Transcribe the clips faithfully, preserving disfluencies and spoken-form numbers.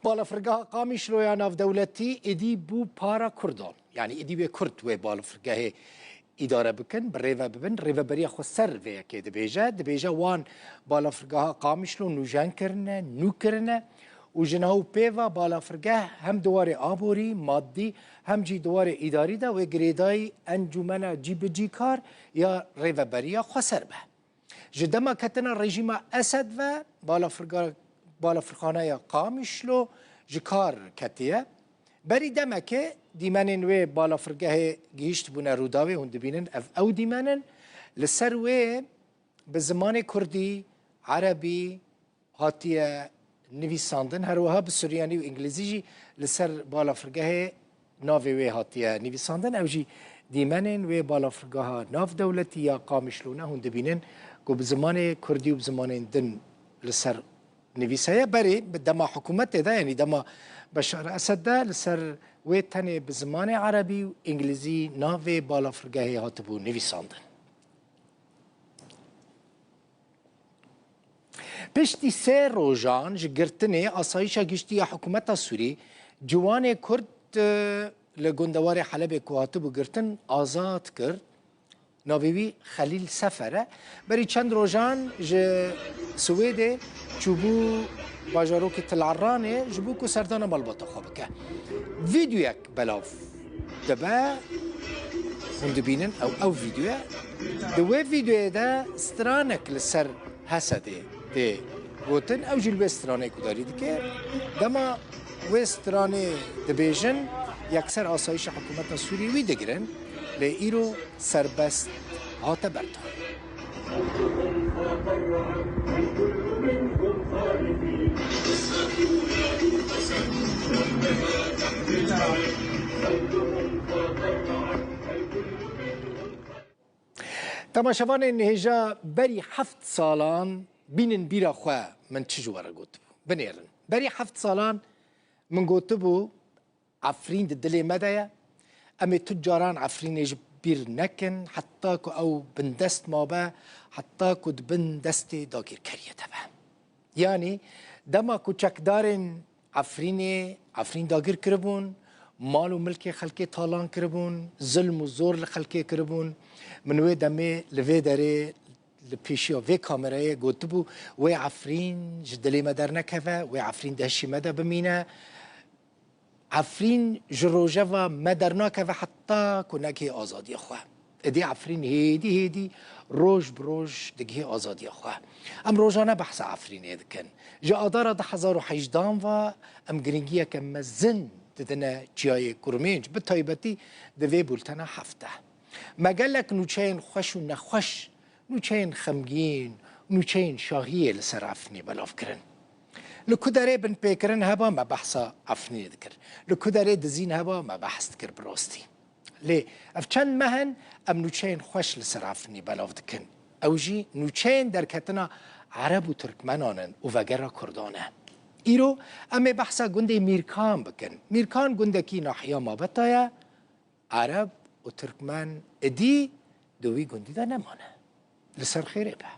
Balafirgeha Qamişlo ya navdewletî êdî bû para Kurdan. Yanî êdî wê Kurd wê balafirgehê îdare bikin, bi rêve bibin. Rêveberiya xweser vê yekê dibêje. Dibêje wan balafirgeha Qamişlo nûjen kirine, nû kirine û ji niha û pê ve balafirgeh hem di warê aborî, maddî, hem jî di warê îdarî de wê girêdayî encûmena cîbicîkar ya rêveberiya xweser be. Ji dema ketina rejîma Esed ve balafirga-, balafirxaneya Qamişlo ji kar ketiye. Berî demekê dîmenên wê balafirgehê gihîştibûne Rûdawê, hûn dibînin ev ew dîmen in. Li ser wê bi zimanê kurdî, erebî, hatiye nivîsandin. Her wiha bi suryanî û îngilîzî jî li ser balafirgehê navê wê hatiye nivîsandin. Ew jî dîmenên wê balafirgeha navdewletî ya Qamişlo ne. Hûn dibînin ku bi zimanê kurdî û bi zimanên din li ser nivîse ye. Berê bi dema hikûmetê de, yanî dema Beşar Esed de, li ser wê tenê bi zimanê erebî û îngilîzî navê balafirgehê hatibû nivîsandin. Piştî sê rojan ji girtinê, Asayîşa Giştî ya Hikûmeta Sûrî ciwanê Kurd, e, li gundewarê Helebê ku hatibû girtin, azad kir. Navê wî Xelîl Sefer e. Berî çend rojan ji Swêdê çûbû bajarokê Til Eranê ji bo ku serdana malbata xwe bike. Vîdeoyek belav dibe, hûn dibînin, ew, ew vîdeo ye. Di wê vîdeoyê de stranek li ser Hesedê tê gotin, ew jî li wê stranê guhdarî dike. Dema wê stranê dibêjin, yekser asayîşa hikûmeta Sûrî wî digirin, lê îro serbest hate berdan. Temaşevanên hêja, berî heft salan bînin bîra xwe min çi ji we re gotibû. Binêrin. Berî heft salan min gotibû, Efrîn di dilê me de ye. Em ê tu caran Efrînê ji bîr nekin, heta ku ew bindest mabe, heta ku di bin destê dagirkeriyê de be. Yanî dema ku çekdarên Efrînê, Efrîn dagir kiribûn, mal û milkê xelkê talan kiribûn, zilm û zor li xelkê kiribûn, min wê demê li vê derê li pêşiya vê kamerayê gotibû, wê Efrîn ji dilê me dernekeve, wê Efrîn di hişê me de bimîne. Efrîn ji rojeva me dernakeve heta ku negihê azadiya xwe. Êdî Efrîn hêdî hêdî, roj bi roj digihê azadiya xwe. Em rojane behsa Efrînê dikin. Ji Adara du hezar û hejdehan ve em giringiyeke mezin didine Çiyayê Kurmênc, bi taybetî di vê bultena heft de. Me gelek nûçeyên xweş û nexweş, nûçeyên xemgîn, nûçeyên şahiyê li ser Efrînê belav kirin. Li ku derê binpêkirin heba, me behsa Efrînê dikir. Li ku derê dizîn heba, me behs dikir bi rastî. Lê ev çend meh in em nûçeyên xweş li ser Efrînê belav dikin. Ew jî nûçeyên derketina Ereb û Tirkmenan in û vegera Kurdan e. Îro em ê behsa gundê Mîrkan bikin. Mîrkan gundekî nahiya Mabeta ye. Ereb û Tirkmen êdî di wî gundî de nemane. Li ser xêrê be.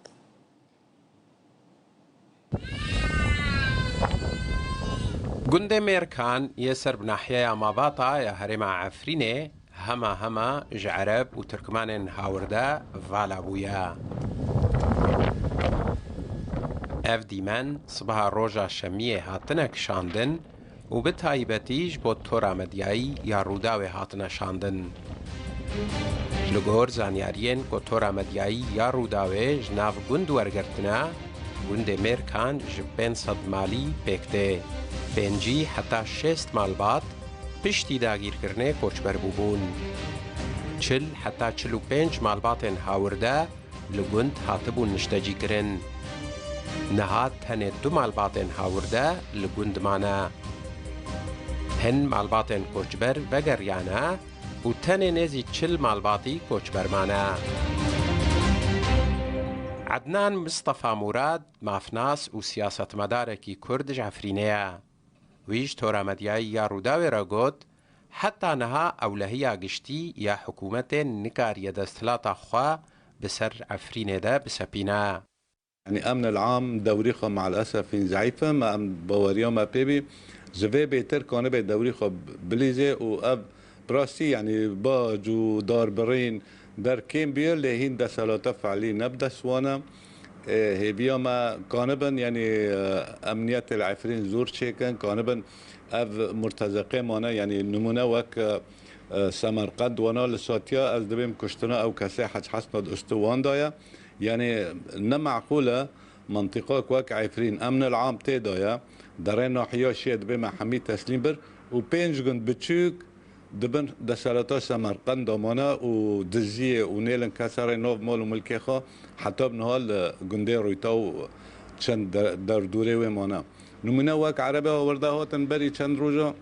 Gundê Mêrkan yê ser bi nahiyeya Mabata ya herêma Efrînê hema hema ji Ereb û Tirkmanên hawirde vala bûye. Ev dîmen sibeha roja şemiyê hatine kişandin û bi taybetî ji bo tora medyayî ya Rûdawê hatine şandin. Li gor zanyariyên ku tora medyayî ya Rûdawê ji nav gund wergirtine, gundê Mêrkan ji pênc sed malî pêk tê. Pêncî heta şêst malbat piştî dagîrkirinê koçber bûbûn. Çil heta çil û pênc malbatên hawirde li gund hatibûn niştecîkirin. Niha tenê du malbatên hawirde li gund mane. Hin malbatên koçber vegeriyane û tenê nêzî çil malbatî koçber mane. Ednan Mistefa Murad, mafnas û siyasetmedarekî Kurd ji Efrînê ye. Wî ji Tora Medyayî ya Rûdawê re got, heta niha ewlehiya giştî ya hikûmetê nikariye desthilata xwe bi ser Efrînê de bisepîne. يعني أمن العام دوري خو مع الأسف زعيفة، ما أم بوريو ما بيبي. Ji vê bêtir kanibe dewrî xwe bilîzê û ev bi rastî, yanî, bac û darbirîn derkêm bûye, lê hîn deselata fe'lî ne bi dest wan e. Ê, hêviya me kanibin, yanî, e, emniyetê li Efrîn zor çêkin, kanibin ev murtezeqê mane, yanî nimûne wek, e, e, Semerqend wana li satiya, ez dibêm kuştina ew kesê Hec Hesna di ustu wan de ye. Yanî ne meqûl e, mentiqak wek Efrîn, emn el am tê de ye, derê nahiya şiyê dibê me hemî teslîm bir û pênc gund biçûk di bin desereta Semerqend de mane û diziyê û nêlin keserê nav mal û milkê xwe heta bi niha li gundê Rûyta û çend de-, derdorê wê mane. Nimûne wek Erebê hawirde hatin berî çend roja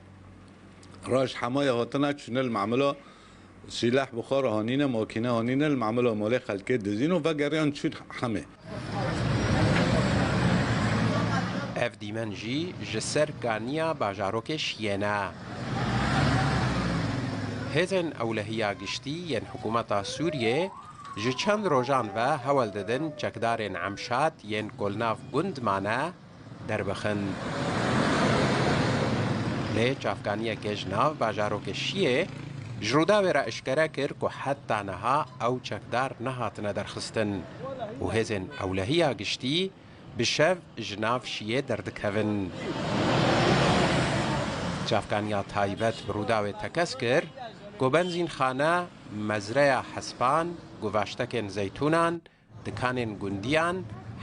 roj hemaya hatine çûne li memila sîleh bi xwe re hanîne, makîne hanîne, li memila malê xelkê dizîn û vegeriyan çûn Hemê. Ev dîmen jî ji ser kaniya bajarokê Şiyê ne. Hêzên ewlehiya giştî yên hikûmeta Sûriyê ji çend rojan ve hewl didin çekdarên Emşat yên ku li nav gund mane derbixin. Lê çavkaniyeke ji nav bajarokê Şiyê ji Rûdawê re eşkere kir ku heta niha ew çekdar nehatine derxistin û hêzên ewlehiya giştî bi şev ji nav Şiyê derdikevin. Çavkaniya taybet bi Rûdawê tekez kir ku benzînxane, mezreya hespan, guvaştekên zeytûnan, dikanên gundiyan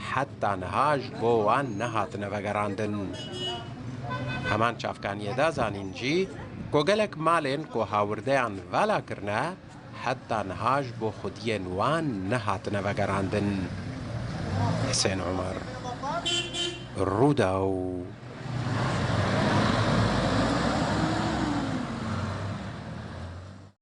heta niha ji bo wan nehatine vegerandin. Heman çavkaniyê da zanîn jî ku gelek malên ku hawirdeyan vala kirine, heta niha ji bo xwediyên wan nehatine vegerandin. Hesên Omer, Rûdaw.